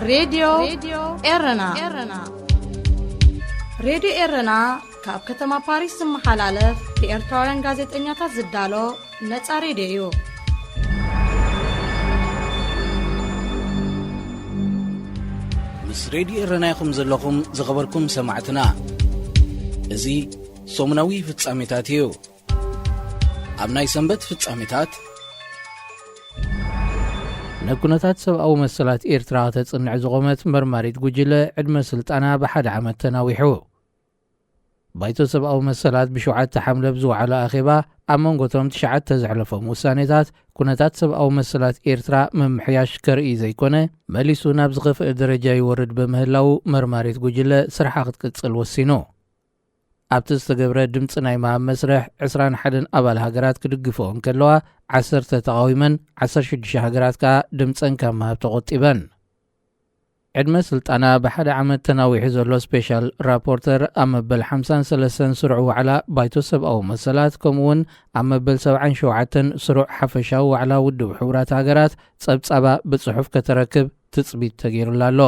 ሬድዮ ኤረና። ሬድዮ ኤረና ካብ ከተማ ፓሪስ ዝመሓላለፍ ብኤርትራውያን ጋዜጠኛታት ዝዳሎ ነጻ ሬድዮ እዩ። ምስ ሬድዮ ኤረና ኢኹም ዘለኹም ዝኸበርኩም ሰማዕትና። እዚ ሰሙናዊ ፍጻሜታት እዩ። ኣብ ናይ ሰንበት ፍጻሜታት፣ ንኩነታት ሰብኣዊ መሰላት ኤርትራ ከተጽንዕ ዝቖመት መርማሪት ጉጅለ ዕድመ ስልጣና ብሓደ ዓመት ተናዊሑ። ባይቶ ሰብኣዊ መሰላት ብሸውዓተ ሓምለ ብዝወዓሎ ኣኼባ ኣብ መንጎቶም ትሽዓተ ዘሕለፎም ውሳኔታት ኩነታት ሰብኣዊ መሰላት ኤርትራ ምምሕያሽ ከርኢ ዘይኮነ መሊሱ ናብ ዝኸፍአ ደረጃ ይወርድ ብምህላው መርማሪት ጉጅለ ስርሓ ክትቅጽል ወሲኑ። ኣብቲ ዝተገብረ ድምፂ ናይ ምሃብ መስርሕ ዕስራን ሓደን ኣባል ሃገራት ክድግፍኦ እንከለዋ ዓሰርተ ተቓዊመን ዓሰርተ ሽዱሽተ ሃገራት ከኣ ድምፀን ካብ ምሃብ ተቖጢበን። ዕድመ ስልጣና ብሓደ ዓመት ተናዊሑ ዘሎ ስፔሻል ራፖርተር ኣብ መበል ሓምሳን ሰለስተን ስሩዕ ዋዕላ ባይቶ ሰብኣዊ መሰላት ከምኡውን ኣብ መበል ሰብዓን ሸውዓተን ስሩዕ ሓፈሻዊ ዋዕላ ውድብ ሕቡራት ሃገራት ጸብጻባ ብጽሑፍ ከተረክብ ትጽቢት ተገይሩላ ኣሎ።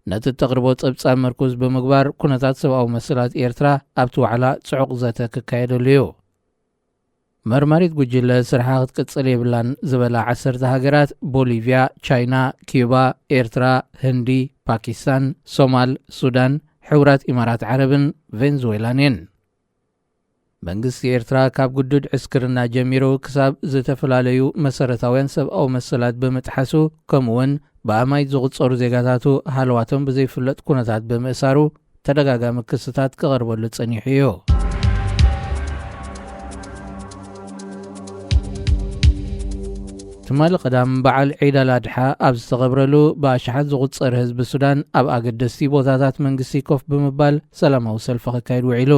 ነቲ እተቕርቦ ጸብጻብ ምርኩዝ ብምግባር ኩነታት ሰብኣዊ መሰላት ኤርትራ ኣብቲ ዋዕላ ጽዑቕ ዘተ ክካየደሉ እዩ። መርማሪት ጉጅለ ስርሓ ክትቅጽል የብላን ዝበላ ዓሰርተ ሃገራት ቦሊቭያ፣ ቻይና፣ ኪዩባ፣ ኤርትራ፣ ህንዲ፣ ፓኪስታን፣ ሶማል፣ ሱዳን፣ ሕቡራት ኢማራት ዓረብን ቬንዙዌላን እየን። መንግስቲ ኤርትራ ካብ ግዱድ ዕስክርና ጀሚሩ ክሳብ ዝተፈላለዩ መሰረታውያን ሰብኣዊ መሰላት ብምጥሓሱ ከምኡውን ብኣማይት ዝቑጸሩ ዜጋታቱ ሃለዋቶም ብዘይፍለጥ ኩነታት ብምእሳሩ ተደጋጋሚ ክስታት ክቐርበሉ ጸኒሑ እዩ። ትማሊ ቀዳም በዓል ዒድ ኣልኣድሓ ኣብ ዝተኸብረሉ ብኣሽሓት ዝቑጸር ህዝቢ ሱዳን ኣብ ኣገደስቲ ቦታታት መንግስቲ ኮፍ ብምባል ሰላማዊ ሰልፊ ከካይድ ውዒሉ።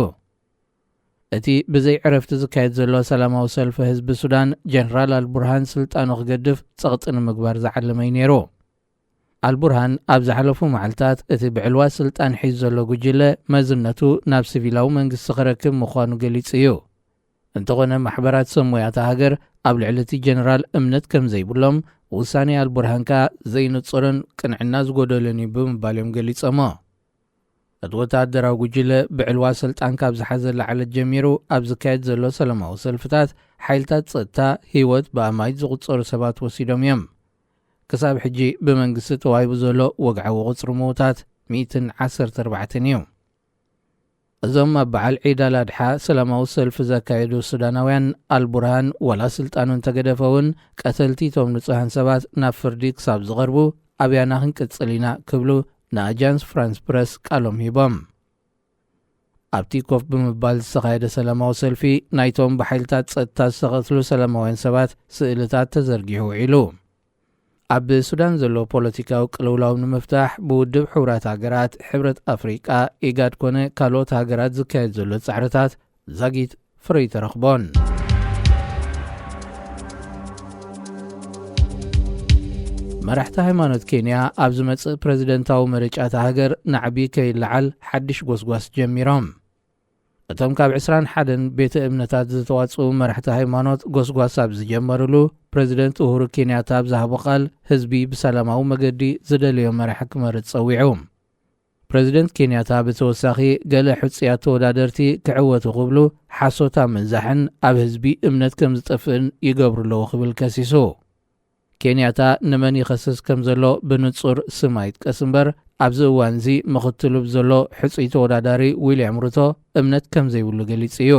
እቲ ብዘይ ዕረፍቲ ዝካየድ ዘሎ ሰላማዊ ሰልፊ ህዝቢ ሱዳን ጀነራል ኣልቡርሃን ስልጣኑ ክገድፍ ጸቕጢ ንምግባር ዝዓለመ እዩ ነይሩ። ኣልቡርሃን ኣብ ዝሓለፉ መዓልታት እቲ ብዕልዋ ስልጣን ሒዙ ዘሎ ጉጅለ መዝነቱ ናብ ሲቪላዊ መንግስቲ ክረክብ ምዃኑ ገሊጹ እዩ። እንተኾነ ማሕበራት ሰብ ሞያ እታ ሃገር ኣብ ልዕሊ እቲ ጀነራል እምነት ከም ዘይብሎም ውሳኔ ኣልቡርሃን ከኣ ዘይንጹርን ቅንዕና ዝጎደሎን እዩ ብምባል እዮም ገሊጾሞ። እቲ ወተሃደራዊ ጉጅለ ብዕልዋ ስልጣን ካብ ዝሓዘላ ዕለት ጀሚሩ ኣብ ዝካየድ ዘሎ ሰላማዊ ሰልፍታት ሓይልታት ጸጥታ ህይወት ብኣማይት ዝቑጸሩ ሰባት ወሲዶም እዮም። ክሳብ ሕጂ ብመንግስቲ ተዋሂቡ ዘሎ ወግዓዊ ቁጽሪ ምዉታት ሚእትን ዓሰርተ ኣርባዕተን እዩ። እዞም ኣብ በዓል ዒድ ኣልኣድሓ ሰላማዊ ሰልፊ ዘካየዱ ሱዳናውያን ኣልቡርሃን ዋላ ስልጣኑ እንተገደፈ እውን ቀተልቲ እቶም ንጹሃን ሰባት ናብ ፍርዲ ክሳብ ዝቐርቡ ኣብያና ክንቅጽል ኢና ክብሉ ንኣጃንስ ፍራንስ ፕረስ ቃሎም ሂቦም። ኣብቲ ኮፍ ብምባል ዝተኻየደ ሰላማዊ ሰልፊ ናይቶም ብሓይልታት ጸጥታ ዝተቐትሉ ሰላማውያን ሰባት ስእልታት ተዘርጊሑ ውዒሉ። ኣብ ሱዳን ዘሎ ፖለቲካዊ ቅልውላው ንምፍታሕ ብውድብ ሕቡራት ሃገራት፣ ሕብረት ኣፍሪቃ፣ ኢጋድ ኮነ ካልኦት ሃገራት ዝካየድ ዘሎ ጻዕርታት ዛጊት ፍረ ኣይተረኽቦን። መራሕቲ ሃይማኖት ኬንያ ኣብ ዝመጽእ ፕረዚደንታዊ ምርጫ እታ ሃገር ናዕቢ ከይለዓል ሓድሽ ጎስጓስ ጀሚሮም። እቶም ካብ ዕስራን ሓደን ቤተ እምነታት ዝተዋጽኡ መራሕቲ ሃይማኖት ጎስጓስ ኣብ ዝጀመሩሉ፣ ፕረዚደንት ኡሁሩ ኬንያታ ኣብ ዝሃቦ ቃል ህዝቢ ብሰላማዊ መገዲ ዝደለዮ መራሒ ክመርጽ ጸዊዑ። ፕረዚደንት ኬንያታ ብተወሳኺ ገለ ሕጹያት ተወዳደርቲ ክዕወቱ ክብሉ ሓሶት ኣብ ምንዛሕን ኣብ ህዝቢ እምነት ከም ዝጠፍእን ይገብሩ ኣለዉ ክብል ከሲሱ። ኬንያታ ንመን ይኸስስ ከም ዘሎ ብንጹር ስም ኣይጥቀስ እምበር ኣብዚ እዋንዚ ምኽትሉ ብዘሎ ሕጹይ ተወዳዳሪ ዊልያም ሩቶ እምነት ከም ዘይብሉ ገሊጹ እዩ።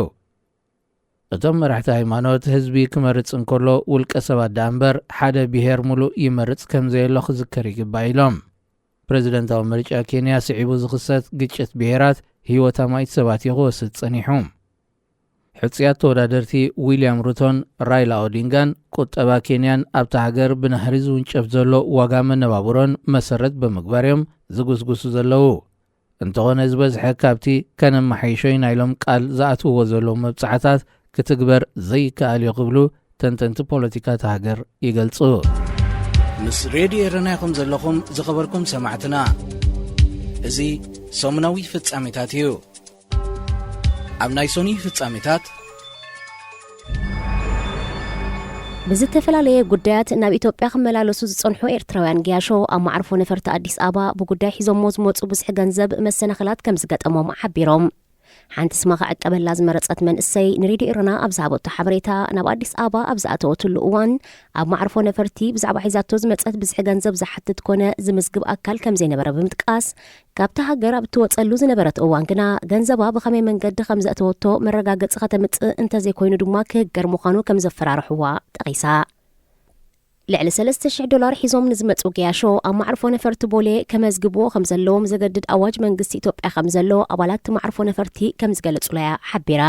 እቶም መራሕቲ ሃይማኖት ህዝቢ ክመርጽ እንከሎ ውልቀ ሰባት ደኣ እምበር ሓደ ብሄር ሙሉእ ይመርጽ ከም ዘየሎ ክዝከር ይግባእ ኢሎም። ፕረዚደንታዊ ምርጫ ኬንያ ስዒቡ ዝኽሰት ግጭት ብሄራት ህይወት ኣማኢት ሰባት እዩ ክወስድ ጸኒሑ። ሕጹያት ተወዳደርቲ ዊልያም ሩቶን ራይላ ኦዲንጋን ቁጠባ ኬንያን ኣብታ ሃገር ብናህሪ ዝውንጨፍ ዘሎ ዋጋ መነባብሮን መሰረት ብምግባር እዮም ዝጉስጉሱ ዘለዉ። እንተኾነ ዝበዝሐ ካብቲ ከነመሓይሾ ኢና ኢሎም ቃል ዝኣትውዎ ዘለዉ መብጻዕታት ክትግበር ዘይከኣል እዩ ክብሉ ተንተንቲ ፖለቲካ እታ ሃገር ይገልጹ። ምስ ሬድዮ ኤረና ኢኹም ዘለኹም ዝኸበርኩም ሰማዕትና። እዚ ሰሙናዊ ፍጻሜታት እዩ። ኣብ ናይ ሶኒ ፍጻሜታት፣ ብዝተፈላለየ ጉዳያት ናብ ኢትዮጵያ ክመላለሱ ዝጸንሑ ኤርትራውያን ገያሾ ኣብ መዓርፎ ነፈርቲ ኣዲስ ኣበባ ብጉዳይ ሒዞሞ ዝመጹ ብዙሕ ገንዘብ መሰናኽላት ከም ዝገጠሞም ሓቢሮም። ሓንቲ ስማ ክዕቀበላ ዝመረጸት መንእሰይ ንሬድዮ ኤረና ኣብ ዝሃበቶ ሓበሬታ፣ ናብ ኣዲስ ኣበባ ኣብ ዝኣተወትሉ እዋን ኣብ መዓርፎ ነፈርቲ ብዛዕባ ሒዛቶ ዝመጸት ብዝሒ ገንዘብ ዝሓትት ኮነ ዝምዝግብ ኣካል ከም ዘይነበረ ብምጥቃስ፣ ካብታ ሃገር ኣብ እትወጸሉ ዝነበረት እዋን ግና ገንዘባ ብኸመይ መንገዲ ከም ዘእተወቶ መረጋገጺ ከተምጽእ እንተዘይኮይኑ ድማ ክህገር ምዃኑ ከም ዘፈራርሕዋ ጠቒሳ። ልዕሊ ሰለስተ ሽሕ ዶላር ሒዞም ንዝመጹ ገያሾ ኣብ መዓርፎ ነፈርቲ ቦሌ ከመዝግብዎ ከም ዘለዎም ዘገድድ ኣዋጅ መንግስቲ ኢትዮጵያ ከም ዘሎ ኣባላት እቲ መዓርፎ ነፈርቲ ከም ዝገለጹላያ ሓቢራ።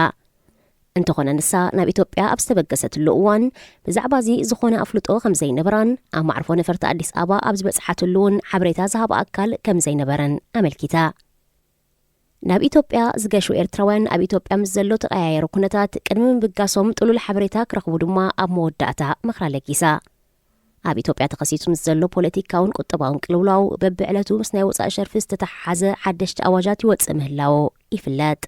እንተኾነ ንሳ ናብ ኢትዮጵያ ኣብ ዝተበገሰትሉ እዋን ብዛዕባ እዚ ዝኾነ ኣፍልጦ ከም ዘይነበራን ኣብ መዓርፎ ነፈርቲ ኣዲስ ኣበባ ኣብ ዝበጽሓትሉ እውን ሓበሬታ ዝሃበ ኣካል ከም ዘይነበረን ኣመልኪታ። ናብ ኢትዮጵያ ዝገሹ ኤርትራውያን ኣብ ኢትዮጵያ ምስ ዘሎ ተቐያየረ ኩነታት ቅድሚ ምብጋሶም ጥሉል ሓበሬታ ክረኽቡ ድማ ኣብ መወዳእታ ምኽራ ለጊሳ። ኣብ ኢትዮጵያ ተኸሲቱ ምስ ዘሎ ፖለቲካውን ቁጠባውን ቅልውላው በብዕለቱ ምስ ናይ ወጻኢ ሸርፊ ዝተተሓሓዘ ሓደሽቲ ኣዋጃት ይወጽእ ምህላው ይፍለጥ።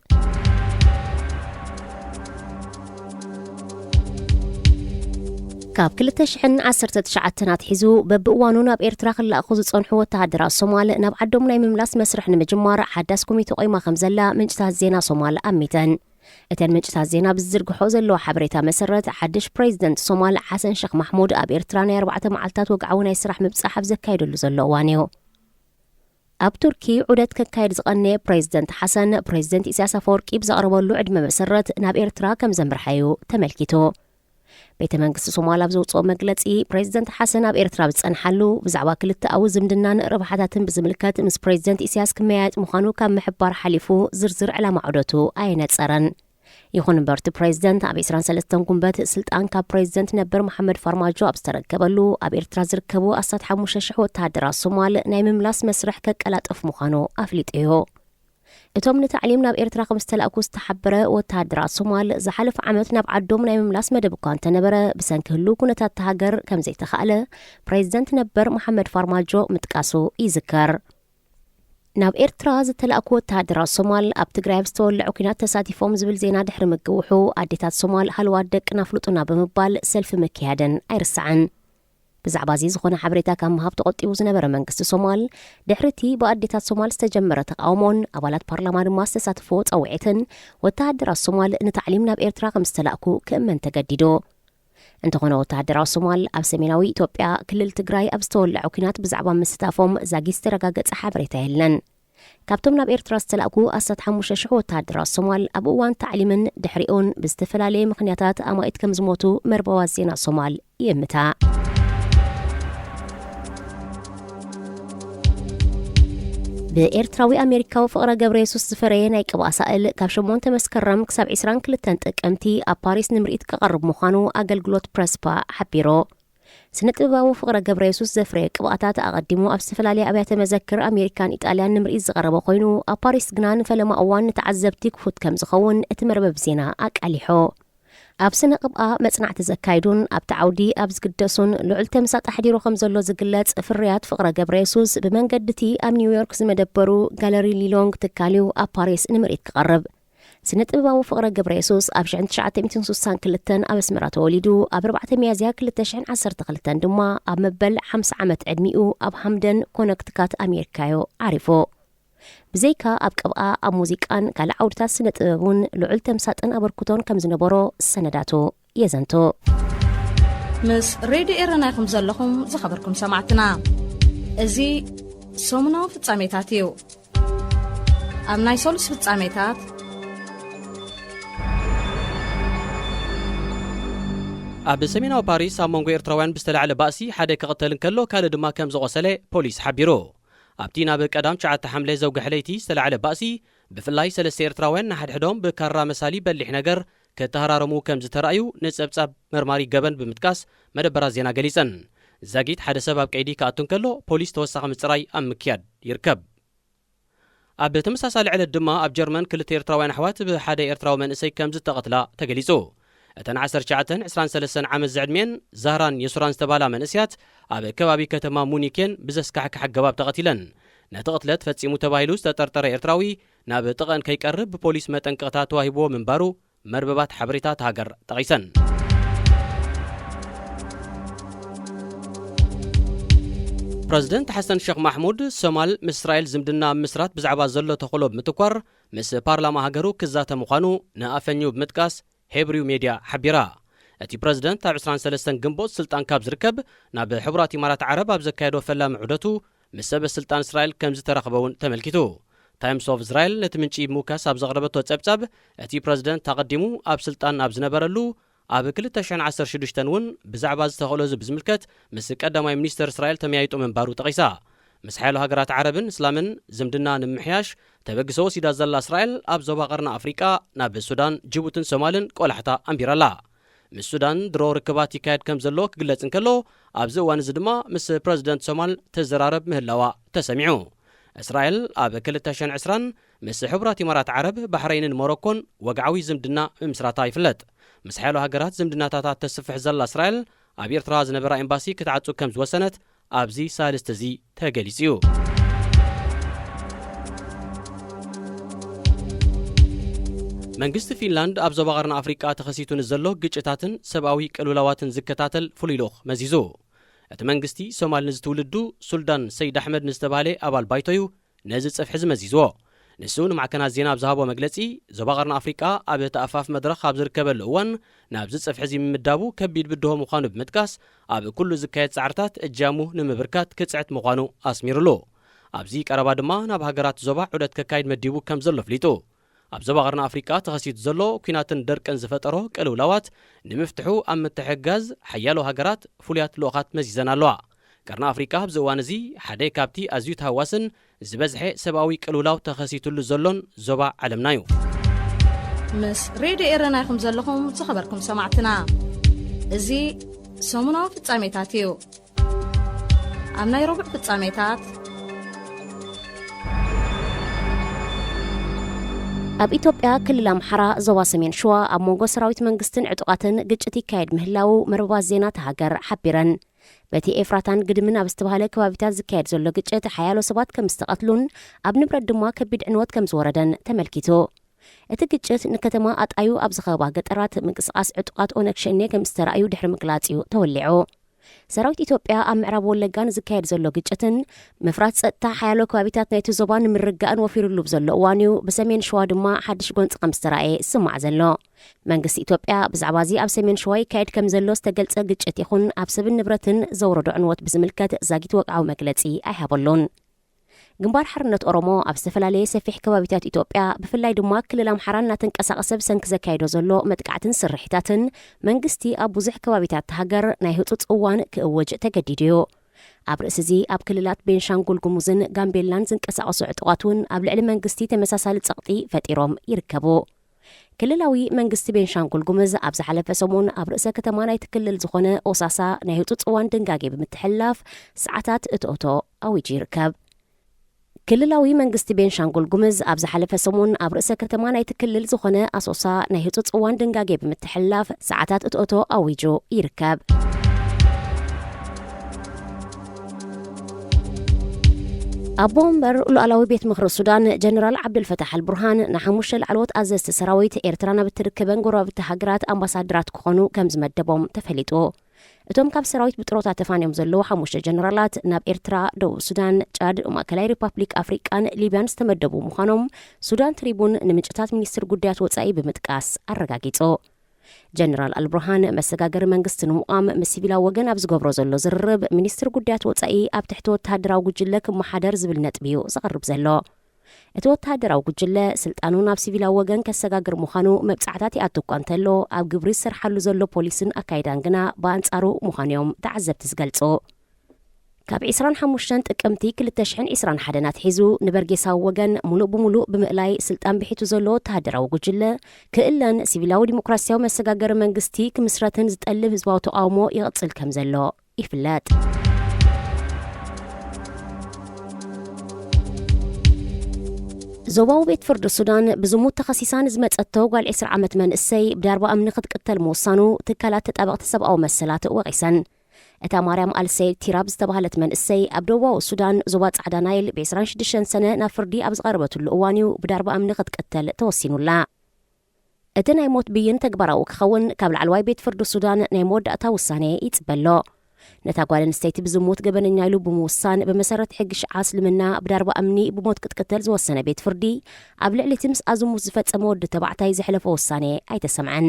ካብ ክልተ ሽሕን ዓሰርተ ትሽዓተን ኣትሒዙ በብእዋኑ ናብ ኤርትራ ክለኣኹ ዝጸንሑ ወተሃደራት ሶማል ናብ ዓዶም ናይ ምምላስ መስርሕ ንምጅማር ሓዳስ ኮሚተ ቆይማ ከም ዘላ ምንጭታት ዜና ሶማል ኣሚተን። እተን ምንጭታት ዜና ብዝዝርግሖ ዘለዎ ሓበሬታ መሰረት፣ ሓድሽ ፕሬዚደንት ሶማል ሓሰን ሸኽ ማሕሙድ ኣብ ኤርትራ ናይ ኣርባዕተ መዓልታት ወግዓዊ ናይ ስራሕ ምብጻሕ ኣብ ዘካየደሉ ዘሎ እዋን እዩ። ኣብ ቱርኪ ዑደት ከካየድ ዝቐነየ ፕሬዚደንት ሓሰን፣ ፕሬዚደንት ኢሳያስ ኣፈወርቂ ብዘቕረበሉ ዕድመ መሰረት ናብ ኤርትራ ከም ዘምርሓ እዩ ተመልኪቱ። ቤተ መንግስቲ ሶማል ኣብ ዘውፅኦ መግለፂ፣ ፕሬዚደንት ሓሰን ኣብ ኤርትራ ኣብ ዝጸንሓሉ፣ ብዛዕባ ክልተኣዊ ዝምድናን ረብሓታትን ብዝምልከት ምስ ፕሬዚደንት ኢሳያስ ክመያየጥ ምዃኑ ካብ ምሕባር ሓሊፉ ዝርዝር ዕላማ ዑደቱ ኣየነጸረን። ይኹን እምበር፣ እቲ ፕሬዚደንት ኣብ ዕስራን ሰለስተን ጉንበት ስልጣን ካብ ፕሬዚደንት ነበር መሓመድ ፋርማጆ ኣብ ዝተረከበሉ፣ ኣብ ኤርትራ ዝርከቡ ኣስታት ሓሙሽተ ሽሕ ወተሃደራት ሶማል ናይ ምምላስ መስርሕ ከቀላጥፍ ምዃኑ ኣፍሊጡ እዩ። እቶም ንታዕሊም ናብ ኤርትራ ከም ዝተላእኩ ዝተሓበረ ወተሃደራት ሶማል፣ ዝሓለፈ ዓመት ናብ ዓዶም ናይ ምምላስ መደብ እኳ እንተነበረ፣ ብሰንኪ ህሉው ኩነታት እታ ሃገር ከም ዘይተኻእለ ፕሬዚደንት ነበር መሓመድ ፋርማጆ ምጥቃሱ ይዝከር። ናብ ኤርትራ ዝተላእኩ ወተሃደራት ሶማል ኣብ ትግራይ ኣብ ዝተወለዐ ኲናት ተሳቲፎም ዝብል ዜና ድሕሪ ምግውሑ፣ ኣዴታት ሶማል ሃለዋት ደቅና ኣፍልጡና ብምባል ሰልፊ ምክያደን ኣይርሳዕን። ብዛዕባ እዚ ዝኾነ ሓበሬታ ካብ ምሃብ ተቖጢቡ ዝነበረ መንግስቲ ሶማል፣ ድሕሪ እቲ ብኣዴታት ሶማል ዝተጀመረ ተቓውሞን ኣባላት ፓርላማ ድማ ዝተሳተፍዎ ጸውዒትን፣ ወተሃደራት ሶማል ንታዕሊም ናብ ኤርትራ ከም ዝተላእኩ ክእመን ተገዲዱ። እንተኾነ፣ ወተሃደራት ሶማል ኣብ ሰሜናዊ ኢትዮጵያ ክልል ትግራይ ኣብ ዝተወለዐ ኲናት ብዛዕባ ምስታፎም ዛጊት ዝተረጋገጸ ሓበሬታ የለን። ካብቶም ናብ ኤርትራ ዝተላእኩ ኣስታት ሓሙሽተ ሽሕ ወተሃደራት ሶማል ኣብ እዋን ታዕሊምን ድሕሪኡን ብዝተፈላለየ ምኽንያታት ኣማኢት ከም ዝሞቱ መርበባት ዜና ሶማል ይእምታ። ብኤርትራዊ ኣሜሪካዊ ፍቕረ ገብረ የሱስ ዝፈረየ ናይ ቅብኣ ሳእል ካብ ሸሞንተ መስከረም ክሳብ ዕስራን ክልተን ጥቅምቲ ኣብ ፓሪስ ንምርኢት ክቐርብ ምዃኑ ኣገልግሎት ፕረስፓ ሓቢሩ። ስነ ጥበባዊ ፍቕረ ገብረ የሱስ ዘፍረየ ቅብኣታት ኣቐዲሙ ኣብ ዝተፈላለየ ኣብያተ መዘክር ኣሜሪካን ኢጣልያን ንምርኢት ዝቐረበ ኮይኑ፣ ኣብ ፓሪስ ግና ንፈለማ እዋን ንተዓዘብቲ ክፉት ከም ዝኸውን እቲ መርበብ ዜና ኣቃሊሑ። ኣብ ስነ ቅብኣ መጽናዕቲ ዘካይዱን ኣብቲ ዓውዲ ኣብ ዝግደሱን ልዑል ተምሳጥ ኣሕዲሩ ከም ዘሎ ዝግለጽ ፍርያት ፍቕረ ገብረ የሱስ ብመንገዲ እቲ ኣብ ኒውዮርክ ዝመደበሩ ጋለሪ ሊሎንግ ትካል እዩ ኣብ ፓሪስ ንምርኢት ክቐርብ። ስነ ጥበባዊ ፍቕረ ገብረ የሱስ ኣብ ሽሕን ትሽዓተ ሚእትን ስሳን ክልተን ኣብ ኣስመራ ተወሊዱ፣ ኣብ ኣርባዕተ ሚያዝያ ክልተ ሽሕን ዓሰርተ ክልተን ድማ ኣብ መበል ሓምሳ ዓመት ዕድሚኡ ኣብ ሃምደን ኮነክትካት ኣሜሪካ እዩ ዓሪፉ። ብዘይካ ኣብ ቅብኣ፣ ኣብ ሙዚቃን ካልእ ዓውድታት ስነ ጥበብ እውን ልዑል ተምሳጥን ኣበርክቶን ከም ዝነበሮ ሰነዳቱ የዘንቱ። ምስ ሬድዮ ኤረና ኢኹም ዘለኹም ዝኸበርኩም ሰማዕትና። እዚ ሰሙናዊ ፍጻሜታት እዩ። ኣብ ናይ ሰሉስ ፍጻሜታት፣ ኣብ ሰሜናዊ ፓሪስ ኣብ መንጎ ኤርትራውያን ብዝተላዕለ ባእሲ ሓደ ክቕተል እንከሎ ካልእ ድማ ከም ዝቖሰለ ፖሊስ ሓቢሩ። ኣብቲ ናብ ቀዳም ትሽዓተ ሓምለ ዘውግሐ ለይቲ ዝተላዕለ ባእሲ፣ ብፍላይ ሰለስተ ኤርትራውያን ንሓድሕዶም ብካራ መሳሊ በሊሕ ነገር ከተሃራረሙ ከም ዝተራእዩ ንጸብጻብ መርማሪ ገበን ብምጥቃስ መደበራት ዜና ገሊጸን። ዛጊት ሓደ ሰብ ኣብ ቀይዲ ክኣቱ እንከሎ ፖሊስ ተወሳኺ ምጽራይ ኣብ ምክያድ ይርከብ። ኣብ ተመሳሳሊ ዕለት ድማ ኣብ ጀርመን ክልተ ኤርትራውያን ኣሕዋት ብሓደ ኤርትራዊ መንእሰይ ከም ዝተቐትላ ተገሊጹ። እተን ዓሰርተ ትሽዓተን ዕስራን ሰለስተን ዓመት ዝዕድሜን ዛህራን የሱራን ዝተባህላ መንእሰያት ኣብ ከባቢ ከተማ ሙኒኬን ብዘስካሕክሕ ኣገባብ ተቐቲለን። ነቲ ቅትለት ፈጺሙ ተባሂሉ ዝተጠርጠረ ኤርትራዊ ናብ ጥቕአን ከይቀርብ ብፖሊስ መጠንቀቕታ ተዋሂብዎ ምንባሩ መርበባት ሓበሬታ እታ ሃገር ጠቒሰን። ፕረዚደንት ሓሰን ሸኽ ማሕሙድ፣ ሶማል ምስ እስራኤል ዝምድና ኣብ ምስራት ብዛዕባ ዘሎ ተኽእሎ ብምትኳር፣ ምስ ፓርላማ ሃገሩ ክዛተ ምዃኑ ንኣፈኙ ብምጥቃስ፣ ሄብሪው ሜድያ ሓቢራ። እቲ ፕረዚደንት ኣብ ዕስራን ሰለስተን ግንቦት ስልጣን ካብ ዝርከብ፣ ናብ ሕቡራት ኢማራት ዓረብ ኣብ ዘካየዶ ፈላሚ ዑደቱ፣ ምስ ሰበ ስልጣን እስራኤል ከም ዝተራኸበ እውን ተመልኪቱ። ታይምስ ኦፍ እስራኤል ነቲ ምንጪ ብምውካስ ኣብ ዘቕረበቶ ጸብጻብ፣ እቲ ፕረዚደንት ኣቐዲሙ ኣብ ስልጣን ኣብ ዝነበረሉ፣ ኣብ ክልተ ሽሕን ዓሰርተ ሽዱሽተን እውን ብዛዕባ ዝተኽእሎ እዚ ብዝምልከት ምስ ቀዳማይ ሚኒስተር እስራኤል ተመያይጡ ምንባሩ ጠቒሳ። ምስ ሓያሎ ሃገራት ዓረብን እስላምን ዝምድና ንምምሕያሽ ተበግሶ ወሲዳ ዘላ እስራኤል፣ ኣብ ዞባ ቀርኒ ኣፍሪቃ ናብ ሱዳን፣ ጅቡትን ሶማልን ቆላሕታ ኣንቢራ'ላ። ምስ ሱዳን ድሮ ርክባት ይካየድ ከም ዘሎ ክግለጽ እንከሎ፣ ኣብዚ እዋን እዚ ድማ ምስ ፕረዚደንት ሶማል ትዘራረብ ምህላዋ ተሰሚዑ። እስራኤል ኣብ ክልተ ሽሕን ዕስራን ምስ ሕቡራት ኢማራት ዓረብ፣ ባሕረይንን ሞሮኮን ወግዓዊ ዝምድና ምምስራታ ይፍለጥ። ምስ ሓያሎ ሃገራት ዝምድናታታ ተስፍሕ ዘላ እስራኤል፣ ኣብ ኤርትራ ዝነበራ ኤምባሲ ክትዓጹ ከም ዝወሰነት ኣብዚ ሳልስቲ እዚ ተገሊጹ እዩ። መንግስቲ ፊንላንድ ኣብ ዞባ ቀርኒ ኣፍሪቃ ተኸሲቱ ንዘሎ ግጭታትን ሰብኣዊ ቅልውላዋትን ዝከታተል ፍሉይ ልኡኽ መዚዙ። እቲ መንግስቲ፣ ሶማል ንዝትውልዱ ሱልዳን ሰይድ ኣሕመድ ንዝተባህለ ኣባል ባይቶ'ዩ ነዚ ጽፍሒ እዚ መዚዝዎ። ንሱ ንማዕከናት ዜና ኣብ ዝሃቦ መግለጺ፣ ዞባ ቀርኒ ኣፍሪቃ ኣብ እቲ ኣፋፍ መድረኽ ኣብ ዝርከበሉ እዋን፣ ናብዚ ጽፍሒ እዚ ምምዳቡ ከቢድ ብድሆ ምዃኑ ብምጥቃስ፣ ኣብ ኩሉ ዝካየድ ጻዕርታት እጃሙ ንምብርካት ክጽዕት ምዃኑ ኣስሚሩሉ። ኣብዚ ቀረባ ድማ ናብ ሃገራት ዞባ ዑደት ከካይድ መዲቡ ከም ዘሎ ኣፍሊጡ። ኣብ ዞባ ቀርኒ ኣፍሪቃ ተኸሲቱ ዘሎ ኲናትን ደርቅን ዝፈጠሮ ቅልውላዋት ንምፍትሑ ኣብ ምትሕግጋዝ ሓያሎ ሃገራት ፍሉያት ልኡኻት መዚዘን ኣለዋ። ቀርኒ ኣፍሪቃ ኣብዚ እዋን እዚ ሓደ ካብቲ ኣዝዩ ተሃዋስን ዝበዝሐ ሰብኣዊ ቅልውላው ተኸሲቱሉ ዘሎን ዞባ ዓለምና እዩ። ምስ ሬድዮ ኤረና ኢኹም ዘለኹም ዝኸበርኩም ሰማዕትና። እዚ ሰሙናዊ ፍጻሜታት እዩ። ኣብ ናይ ረቡዕ ፍጻሜታት፣ ኣብ ኢትዮጵያ ክልል ኣምሓራ ዞባ ሰሜን ሸዋ ኣብ መንጎ ሰራዊት መንግስትን ዕጡቓትን ግጭት ይካየድ ምህላዉ መርበባት ዜና እታ ሃገር ሓቢረን። በቲ ኤፍራታን ግድምን ኣብ ዝተባህለ ከባቢታት ዝካየድ ዘሎ ግጭት ሓያሎ ሰባት ከም ዝተቐትሉን ኣብ ንብረት ድማ ከቢድ ዕንወት ከም ዝወረደን ተመልኪቱ። እቲ ግጭት ንከተማ ኣጣዩ ኣብ ዝኸበባ ገጠራት ምንቅስቓስ ዕጡቓት ኦነግ ሸኔ ከም ዝተራእዩ ድሕሪ ምግላጽ እዩ ተወሊዑ። ሰራዊት ኢትዮጵያ ኣብ ምዕራብ ወለጋ ንዝካየድ ዘሎ ግጭትን ምፍራስ ጸጥታ ሓያሎ ከባቢታት ናይቲ ዞባ ንምርግጋእን ወፊሩሉ ብዘሎ እዋን እዩ ብሰሜን ሸዋ ድማ ሓድሽ ጎንጺ ከም ዝተራእየ ዝስማዕ ዘሎ። መንግስቲ ኢትዮጵያ ብዛዕባ እዚ ኣብ ሰሜን ሸዋ ይካየድ ከም ዘሎ ዝተገልጸ ግጭት ይኹን ኣብ ሰብን ንብረትን ዘውረዶ ዕንወት ብዝምልከት ዛጊት ወግዓዊ መግለጺ ኣይሃበሉን። ግንባር ሓርነት ኦሮሞ ኣብ ዝተፈላለየ ሰፊሕ ከባቢታት ኢትዮጵያ፣ ብፍላይ ድማ ክልል ኣምሓራ እናተንቀሳቐሰ ብሰንኪ ዘካየዶ ዘሎ መጥቃዕትን ስርሒታትን፣ መንግስቲ ኣብ ብዙሕ ከባቢታት እታ ሃገር ናይ ህጹጽ እዋን ክእውጅ ተገዲዱ እዩ። ኣብ ርእሲ እዚ፣ ኣብ ክልላት ቤንሻንጉል ጉሙዝን ጋምቤላን ዝንቀሳቐሱ ዕጡቓት እውን ኣብ ልዕሊ መንግስቲ ተመሳሳሊ ጸቕጢ ፈጢሮም ይርከቡ። ክልላዊ መንግስቲ ቤንሻንጉል ጉሙዝ ኣብ ዝሓለፈ ሰሙን ኣብ ርእሰ ከተማ ናይቲ ክልል ዝኾነ ኦሳሳ ናይ ህጹጽ እዋን ድንጋጌ ብምትሕልላፍ ሰዓታት እቶእቶ ኣዊጁ ይርከብ። ክልላዊ መንግስቲ ቤንሻንጉል ጉምዝ ኣብ ዝሓለፈ ሰሙን ኣብ ርእሰ ከተማ ናይቲ ክልል ዝኾነ ኣሶሳ ናይ ህጹጽ እዋን ድንጋጌ ብምትሕልላፍ ሰዓታት እትኦቶ ኣዊጁ ይርከብ። ኣቦ ወንበር ሉዓላዊ ቤት ምኽሪ ሱዳን ጀነራል ዓብደልፈታሕ ኣልቡርሃን ንሓሙሽተ ላዕለዎት ኣዘዝቲ ሰራዊት ኤርትራ ናብ እትርከበን ጎረባብቲ ሃገራት ኣምባሳደራት ክኾኑ ከም ዝመደቦም ተፈሊጡ። እቶም ካብ ሰራዊት ብጥሮታ ተፋንዮም ዘለዉ ሓሙሽተ ጀነራላት ናብ ኤርትራ፣ ደቡብ ሱዳን፣ ጫድ፣ ማእከላይ ሪፓብሊክ ኣፍሪቃን ሊብያን ዝተመደቡ ምዃኖም ሱዳን ትሪቡን ንምንጭታት ሚኒስትር ጉዳያት ወጻኢ ብምጥቃስ ኣረጋጊጹ። ጀነራል ኣልቡርሃን መሰጋገሪ መንግስቲ ንምቋም ምስ ሲቪላዊ ወገን ኣብ ዝገብሮ ዘሎ ዝርርብ፣ ሚኒስትር ጉዳያት ወጻኢ ኣብ ትሕቲ ወተሃደራዊ ጉጅለ ክመሓደር ዝብል ነጥቢ እዩ ዘቕርብ ዘሎ። እቲ ወተሃደራዊ ጉጅለ ስልጣኑ ናብ ሲቪላዊ ወገን ከሰጋግር ምዃኑ መብጻዕታት ይኣቱ እኳ እንተሎ፣ ኣብ ግብሪ ዝሰርሓሉ ዘሎ ፖሊስን ኣካይዳን ግና ብኣንጻሩ ምዃኑ እዮም ተዓዘብቲ ዝገልጹ። ካብ ዕስራን ሓሙሽተን ጥቅምቲ ክልተ ሽሕን ዕስራን ሓደን ኣትሒዙ ንበርጌሳዊ ወገን ሙሉእ ብሙሉእ ብምእላይ ስልጣን ብሒቱ ዘሎ ወተሃደራዊ ጉጅለ ክእለን ሲቪላዊ ዲሞክራሲያዊ መሰጋገሪ መንግስቲ ክምስረትን ዝጠልብ ህዝባዊ ተቃውሞ ይቕጽል ከም ዘሎ ይፍለጥ። ዞባዊ ቤት ፍርዲ ሱዳን ብዝሙት ተኸሲሳ ንዝመጸቶ ጓል ዕስራ ዓመት መንእሰይ ብዳርባ እምኒ ክትቅተል ምውሳኑ ትካላት ተጣበቕቲ ሰብኣዊ መሰላት ወቒሰን። እታ ማርያም ኣልሰይድ ቲራብ ዝተባህለት መንእሰይ ኣብ ደቡባዊ ሱዳን ዞባ ጻዕዳ ናይል ብ ዕስራን ሽዱሽተን ሰነ ናብ ፍርዲ ኣብ ዝቐረበትሉ እዋን እዩ ብዳርባ እምኒ ክትቅተል ተወሲኑላ። እቲ ናይ ሞት ብይን ተግባራዊ ክኸውን ካብ ላዕለዋይ ቤት ፍርዲ ሱዳን ናይ መወዳእታ ውሳኔ ይጽበ ኣሎ። ነታ ጓል ኣንስተይቲ ብዝሙት ገበነኛ ኢሉ ብምውሳን፣ ብመሰረት ሕጊ ሽዓ እስልምና ብዳርባ እምኒ ብሞት ክትቅተል ዝወሰነ ቤት ፍርዲ፣ ኣብ ልዕሊ እቲ ምስኣ ዝሙት ዝፈጸመ ወዲ ተባዕታይ ዘሕለፎ ውሳኔ ኣይተሰምዐን።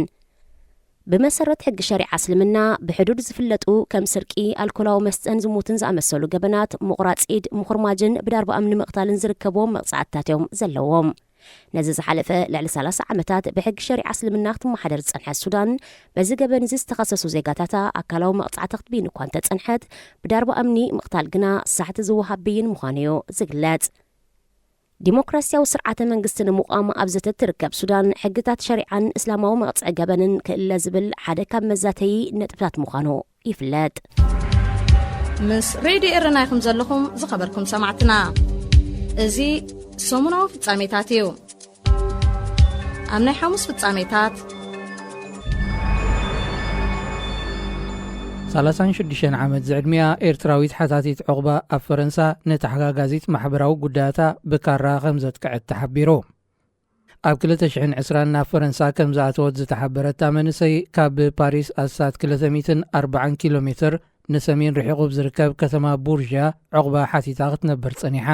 ብመሰረት ሕጊ ሸሪዓ እስልምና፣ ብሕዱድ ዝፍለጡ ከም ስርቂ፣ ኣልኮላዊ መስተን ዝሙትን ዝኣመሰሉ ገበናት፣ ምቑራጽ ኢድ፣ ምኹርማጅን ብዳርባ እምኒ ምቕታልን ዝርከብዎም መቕጻዕትታት እዮም ዘለዎም። ነዚ ዝሓለፈ ልዕሊ ሰላሳ ዓመታት ብሕጊ ሸሪዓ እስልምና ክትመሓደር ዝጸንሐት ሱዳን፣ በዚ ገበን እዚ ዝተኸሰሱ ዜጋታታ ኣካላዊ መቕጻዕቲ ክትብይን እኳ እንተጸንሐት፣ ብዳርባ እምኒ ምቕታል ግና ሳሕቲ ዝወሃብ ብይን ምዃኑ እዩ ዝግለጽ። ዲሞክራሲያዊ ስርዓተ መንግስቲ ንምቋም ኣብ ዘተ ትርከብ ሱዳን፣ ሕግታት ሸሪዓን እስላማዊ መቕጽዒ ገበንን ክእለ ዝብል ሓደ ካብ መዛተዪ ነጥብታት ምዃኑ ይፍለጥ። ምስ ሬድዮ ኤረና ኢኹም ዘለኹም ዝኸበርኩም ሰማዕትና። እዚ ሰሙናዊ ፍጻሜታት እዩ። ኣብ ናይ ሓሙስ ፍጻሜታት፣ ሰላሳን ሽዱሽተን ዓመት ዝዕድሚኣ ኤርትራዊት ሓታቲት ዑቕባ ኣብ ፈረንሳ ንተሓጋጋዚት ማሕበራዊ ጉዳያታ ብካራ ከም ዘጥቅዐት ተሓቢሩ። ኣብ ክልተ ሽሕን ዕስራን ናብ ፈረንሳ ከም ዝኣተወት ዝተሓበረታ መንእሰይ፣ ካብ ፓሪስ ኣስታት ክልተ ሚእትን ኣርባዓን ኪሎ ሜትር ንሰሜን ርሒቑ ኣብ ዝርከብ ከተማ ቡርዥያ ዑቕባ ሓቲታ ክትነብር ጸኒሓ።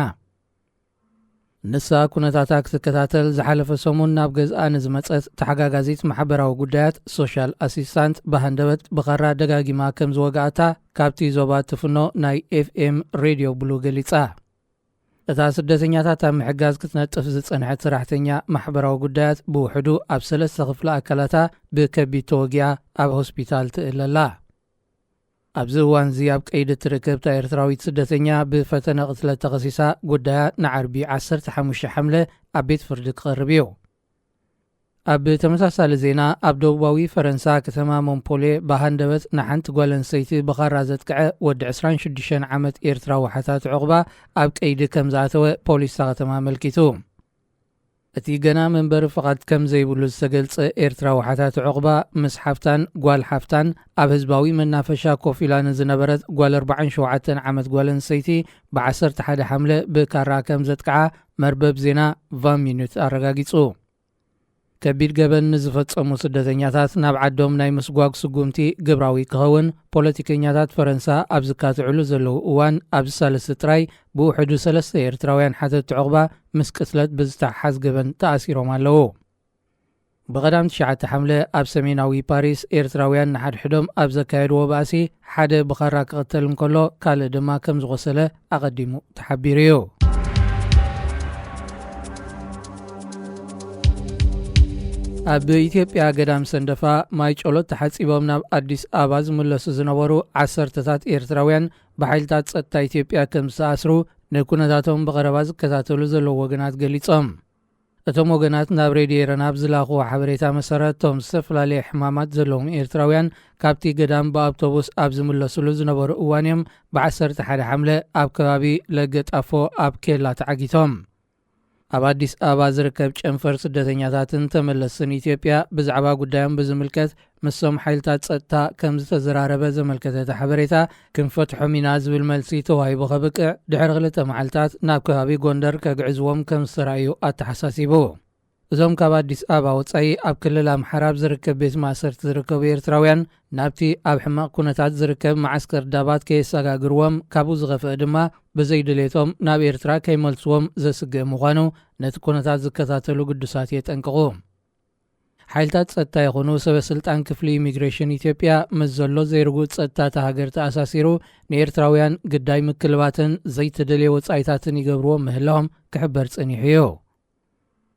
ንሳ ኩነታታ ክትከታተል ዝሓለፈ ሰሙን ናብ ገዝኣ ንዝመጸት ተሓጋጋዚት ማሕበራዊ ጉዳያት፣ ሶሻል ኣሲስታንት፣ ብሃንደበት ብኻራ ደጋጊማ ከም ዝወግኣታ ካብቲ ዞባ ትፍኖ ናይ ኤፍኤም ሬድዮ ብሉ ገሊጻ። እታ ስደተኛታት ኣብ ምሕጋዝ ክትነጥፍ ዝጸንሐት ሰራሕተኛ ማሕበራዊ ጉዳያት፣ ብውሕዱ ኣብ ሰለስተ ክፍሊ ኣካላታ ብከቢድ ተወጊኣ ኣብ ሆስፒታል ትእለ ኣላ። ኣብዚ እዋን እዚ ኣብ ቀይዲ እትርከብ እታ ኤርትራዊት ስደተኛ፣ ብፈተነ ቅትለት ተኸሲሳ ጉዳያ ንዓርቢ ዓሰርተ ሓሙሽተ ሓምለ ኣብ ቤት ፍርዲ ክቐርብ እዩ። ኣብ ተመሳሳሊ ዜና፣ ኣብ ደቡባዊ ፈረንሳ ከተማ ሞንፖልየ ብሃንደበት ንሓንቲ ጓል ኣንስተይቲ ብኻራ ዘጥቅዐ ወዲ ዕስራን ሽዱሽተን ዓመት ኤርትራዊ ሓታቲ ዑቕባ ኣብ ቀይዲ ከም ዝኣተወ ፖሊስ እታ ከተማ ኣመልኪቱ። እቲ ገና መንበሪ ፍቓድ ከም ዘይብሉ ዝተገልጸ ኤርትራዊ ሓታቲ ዑቕባ፣ ምስ ሓፍታን ጓል ሓፍታን ኣብ ህዝባዊ መናፈሻ ኮፍ ኢላ ንዝነበረት ጓል ኣርባዓን ሸውዓተን ዓመት ጓል ኣንስተይቲ ብዓሰርተ ሓደ ሓምለ ብካራ ከም ዘጥቅዓ መርበብ ዜና ቫን ሚኒት ኣረጋጊጹ። ከቢድ ገበን ንዝፈጸሙ ስደተኛታት ናብ ዓዶም ናይ ምስጓግ ስጉምቲ ግብራዊ ክኸውን፣ ፖለቲከኛታት ፈረንሳ ኣብ ዝካትዕሉ ዘለዉ እዋን፣ ኣብዚ ሳልስቲ ጥራይ ብውሕዱ ሰለስተ ኤርትራውያን ሓተቲ ዑቕባ ምስ ቅትለት ብዝተሓሓዝ ገበን ተኣሲሮም ኣለዉ። ብቐዳም ትሽዓተ ሓምለ ኣብ ሰሜናዊ ፓሪስ፣ ኤርትራውያን ንሓድሕዶም ኣብ ዘካየድዎ ባእሲ፣ ሓደ ብኻራ ክቕተል እንከሎ፣ ካልእ ድማ ከም ዝቖሰለ ኣቐዲሙ ተሓቢሩ እዩ። ኣብ ኢትዮጵያ ገዳም ሰንደፋ ማይ ጨሎት ተሓጺቦም ናብ ኣዲስ ኣበባ ዝምለሱ ዝነበሩ ዓሰርተታት ኤርትራውያን ብሓይልታት ጸጥታ ኢትዮጵያ ከም ዝተኣስሩ ንኩነታቶም ብቐረባ ዝከታተሉ ዘለዉ ወገናት ገሊጾም። እቶም ወገናት ናብ ሬድዮ ኤረና ኣብ ዝላኽዎ ሓበሬታ መሰረት፣ እቶም ዝተፈላለየ ሕማማት ዘለዎም ኤርትራውያን ካብቲ ገዳም ብኣውቶቡስ ኣብ ዝምለስሉ ዝነበሩ እዋን እዮም ብዓሰርተ ሓደ ሓምለ ኣብ ከባቢ ለገጣፎ ኣብ ኬላ ተዓጊቶም። ኣብ ኣዲስ ኣበባ ዝርከብ ጨንፈር ስደተኛታትን ተመለስትን ኢትዮጵያ ብዛዕባ ጉዳዮም ብዝምልከት ምስቶም ሓይልታት ጸጥታ ከም ዝተዘራረበ ዘመልከተ እቲ ሓበሬታ፣ ክንፈትሖም ኢና ዝብል መልሲ ተዋሂቡ ከብቅዕ ድሕሪ ክልተ መዓልታት ናብ ከባቢ ጎንደር ከግዕዝዎም ከም ዝተራእዩ ኣተሓሳሲቡ። እዞም ካብ ኣዲስ ኣበባ ወጻኢ ኣብ ክልል ኣምሓራ ኣብ ዝርከብ ቤት ማእሰርቲ ዝርከቡ ኤርትራውያን ናብቲ ኣብ ሕማቕ ኩነታት ዝርከብ መዓስከር ዳባት ከየሰጋግርዎም፣ ካብኡ ዝኸፍአ ድማ ብዘይድሌቶም ናብ ኤርትራ ከይመልስዎም ዘስግእ ምዃኑ ነቲ ኩነታት ዝከታተሉ ግዱሳት የጠንቅቑ። ሓይልታት ጸጥታ ይኹኑ ሰበ ስልጣን ክፍሊ ኢሚግሬሽን ኢትዮጵያ ምስ ዘሎ ዘይርጉእ ጸጥታ እታ ሃገር ተኣሳሲሩ፣ ንኤርትራውያን ግዳይ ምክልባትን ዘይተደልየ ወጻኢታትን ይገብርዎም ምህላዎም ክሕበር ጸኒሑ እዩ።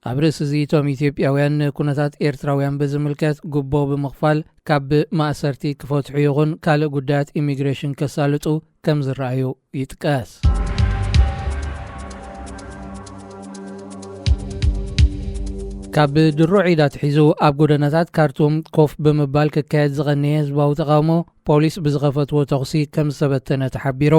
ኣብ ርእሲ እዚ፣ እቶም ኢትዮጵያውያን ንኩነታት ኤርትራውያን ብዝምልከት ጉቦ ብምኽፋል ካብ ማእሰርቲ ክፈትሑ ይኹን ካልእ ጉዳያት ኢሚግሬሽን ከሳልጡ ከም ዝረኣዩ ይጥቀስ። ካብ ድሮ ዒድ ኣትሒዙ ኣብ ጎደናታት ካርቱም ኮፍ ብምባል ክካየድ ዝቐነየ ህዝባዊ ተቓውሞ፣ ፖሊስ ብዝኸፈትዎ ተኹሲ ከም ዝተበተነ ተሓቢሩ።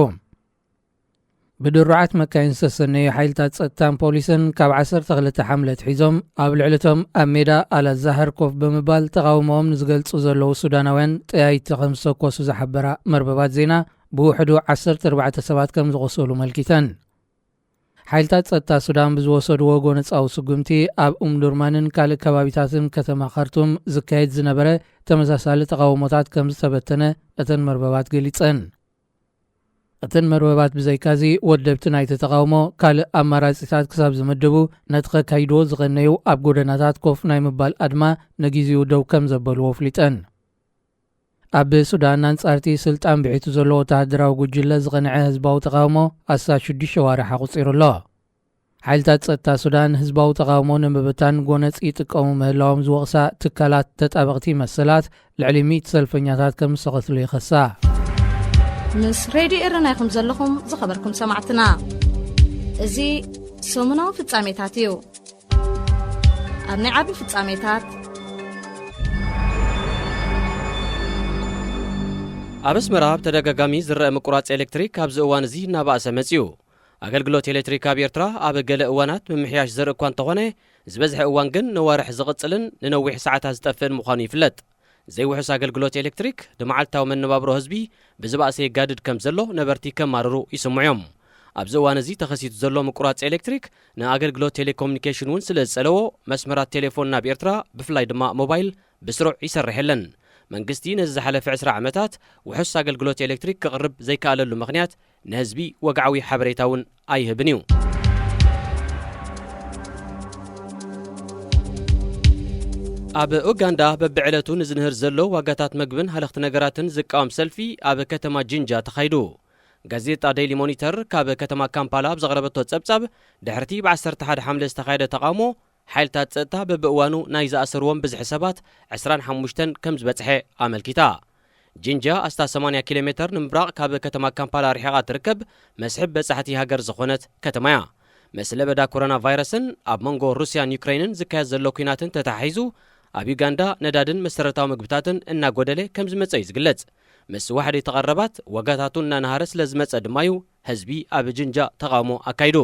ብድሩዓት መካይን ዝተሰነዩ ሓይልታት ጸጥታን ፖሊስን ካብ ዓሰርተ ክልተ ሓምለ ኣትሒዞም ኣብ ልዕሊ እቶም ኣብ ሜዳ ኣልኣዛህር ኮፍ ብምባል ተቓውሞኦም ንዝገልጹ ዘለዉ ሱዳናውያን ጠያይቲ ከም ዝተኮሱ ዝሓበራ መርበባት ዜና፣ ብውሕዱ ዓሰርተ ኣርባዕተ ሰባት ከም ዝቖሰሉ መልኪተን። ሓይልታት ጸጥታ ሱዳን ብዝወሰድዎ ጎነጻዊ ስጉምቲ፣ ኣብ ኡምዱርማንን ካልእ ከባቢታትን ከተማ ካርቱም ዝካየድ ዝነበረ ተመሳሳሊ ተቓውሞታት ከም ዝተበተነ እተን መርበባት ገሊጸን። እተን መርበባት ብዘይካዚ፣ ወደብቲ ናይቲ ተቓውሞ ካልእ ኣማራጺታት ክሳብ ዝምድቡ፣ ነቲ ከካይድዎ ዝቐነዩ ኣብ ጎደናታት ኮፍ ናይ ምባል ኣድማ ንግዜኡ ደው ከም ዘበልዎ ኣፍሊጠን። ኣብ ሱዳን፣ ኣንጻርቲ ስልጣን ብሒቱ ዘሎ ወተሃደራዊ ጉጅለ ዝቐንዐ ህዝባዊ ተቓውሞ ኣስታት ሽዱሽተ ኣዋርሕ ኣቑጺሩ ኣሎ። ሓይልታት ጸጥታ ሱዳን፣ ህዝባዊ ተቓውሞ ንምብታን ጎነጽ ይጥቀሙ ምህላዎም ዝወቕሳ ትካላት ተጣበቕቲ መሰላት፣ ልዕሊ ሚእቲ ሰልፈኛታት ከም ዝሰቐትሉ ይኸሳ። ምስ ሬድዮ ኤረና ኢኹም ዘለኹም ዝኸበርኩም ሰማዕትና። እዚ ሰሙናዊ ፍጻሜታት እዩ። ኣብ ናይ ዓቢ ፍጻሜታት፣ ኣብ ኣስመራ ብተደጋጋሚ ዝረአ ምቁራጽ ኤሌክትሪክ ኣብዚ እዋን እዚ እናባእሰ መጺኡ። ኣገልግሎት ኤሌክትሪክ ኣብ ኤርትራ ኣብ ገለ እዋናት ምምሕያሽ ዘርኢ እኳ እንተኾነ፣ ዝበዝሐ እዋን ግን ነዋርሕ ዝቕጽልን ንነዊሕ ሰዓታት ዝጠፍእን ምዃኑ ይፍለጥ። ዘይውሑስ ኣገልግሎት ኤሌክትሪክ ንመዓልታዊ መነባብሮ ህዝቢ ብዝባእሰ የጋድድ ከም ዘሎ ነበርቲ ከማርሩ ይስምዑ እዮም። ኣብዚ እዋን እዚ ተኸሲቱ ዘሎ ምቁራጽ ኤሌክትሪክ ንኣገልግሎት ቴሌኮሙኒኬሽን እውን ስለ ዝጸለዎ፣ መስመራት ቴሌፎን ናብ ኤርትራ፣ ብፍላይ ድማ ሞባይል፣ ብስሩዕ ይሰርሕ የለን። መንግስቲ ነዚ ዝሓለፈ ዕስራ ዓመታት ውሑስ ኣገልግሎት ኤሌክትሪክ ክቕርብ ዘይከኣለሉ ምኽንያት ንህዝቢ ወግዓዊ ሓበሬታ እውን ኣይህብን እዩ። ኣብ ኡጋንዳ በብዕለቱ ንዝንህር ዘሎ ዋጋታት መግብን ሃለኽቲ ነገራትን ዝቃወም ሰልፊ ኣብ ከተማ ጂንጃ ተኻይዱ። ጋዜጣ ዴይሊ ሞኒተር ካብ ከተማ ካምፓላ ኣብ ዘቕረበቶ ጸብጻብ፣ ድሕርቲ ብ ዓሰርተ ሓደ ሓምለ ዝተኻየደ ተቓውሞ፣ ሓይልታት ጸጥታ በብእዋኑ ናይ ዝኣሰርዎም ብዝሒ ሰባት ዕስራን ሓሙሽተን ከም ዝበጽሐ ኣመልኪታ። ጂንጃ ኣስታት ሰማንያ ኪሎ ሜተር ንምብራቕ ካብ ከተማ ካምፓላ ርሒቓ ትርከብ፣ መስሕብ በጻሕቲ ሃገር ዝኾነት ከተማ እያ። ምስ ለበዳ ኮሮና ቫይረስን ኣብ መንጎ ሩስያን ዩክሬንን ዝካየድ ዘሎ ኲናትን ተተሓሒዙ፣ ኣብ ዩጋንዳ ነዳድን መሰረታዊ ምግብታትን እናጎደለ ከም ዝመጸ እዩ ዝግለጽ። ምስ ዋሕዲ ተቐረባት ዋጋታቱ እናነሃረ ስለ ዝመጸ ድማ እዩ ህዝቢ ኣብ ጅንጃ ተቓውሞ ኣካይዱ።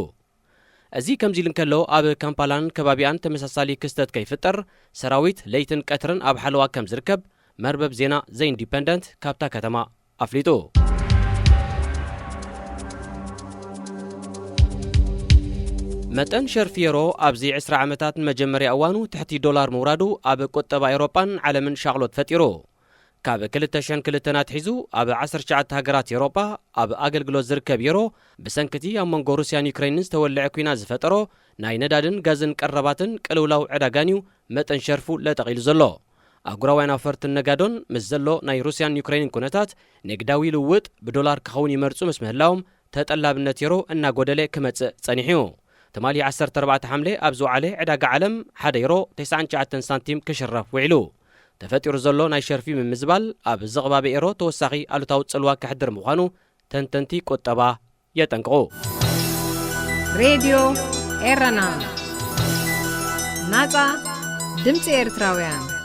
እዚ ከምዚ ኢሉ እንከሎ፣ ኣብ ካምፓላን ከባቢኣን ተመሳሳሊ ክስተት ከይፍጠር ሰራዊት ለይትን ቀትርን ኣብ ሓለዋ ከም ዝርከብ መርበብ ዜና ዘ ኢንዲፐንደንት ካብታ ከተማ ኣፍሊጡ። መጠን ሸርፊ ዩሮ ኣብዚ ዕስራ ዓመታት ንመጀመርያ እዋኑ ትሕቲ ዶላር ምውራዱ ኣብ ቁጠባ ኤውሮጳን ዓለምን ሻቕሎት ፈጢሩ። ካብ ክልተ ሽሕን ክልተን ኣትሒዙ ኣብ ዓሰርተ ትሽዓተ ሃገራት ኤውሮጳ ኣብ ኣገልግሎት ዝርከብ ዩሮ፣ ብሰንክቲ ኣብ መንጎ ሩስያን ዩክሬንን ዝተወልዐ ኲናት ዝፈጠሮ ናይ ነዳድን ጋዝን ቀረባትን ቅልውላው ዕዳጋን እዩ መጠን ሸርፉ ለጠቒሉ ዘሎ። ኣህጉራውያን ኣውፈርትን ነጋዶን ምስ ዘሎ ናይ ሩስያን ዩክሬንን ኩነታት፣ ንግዳዊ ልውውጥ ብዶላር ክኸውን ይመርጹ ምስ ምህላዎም፣ ተጠላብነት ዩሮ እናጎደለ ክመጽእ ጸኒሑ እዩ። ትማሊ ዓሰርተ ኣርባዕተ ሓምለ ኣብ ዝወዓለ ዕዳጋ ዓለም ሓደ ዩሮ ተስዓን ትሽዓተን ሳንቲም ክሽረፍ ውዒሉ። ተፈጢሩ ዘሎ ናይ ሸርፊ ምምዝባል ኣብ ዝቕባበ ዩሮ ተወሳኺ ኣሉታዊ ጽልዋ ከሕድር ምዃኑ ተንተንቲ ቁጠባ የጠንቅቑ። ሬድዮ ኤረና፣ ናጻ ድምጺ ኤርትራውያን።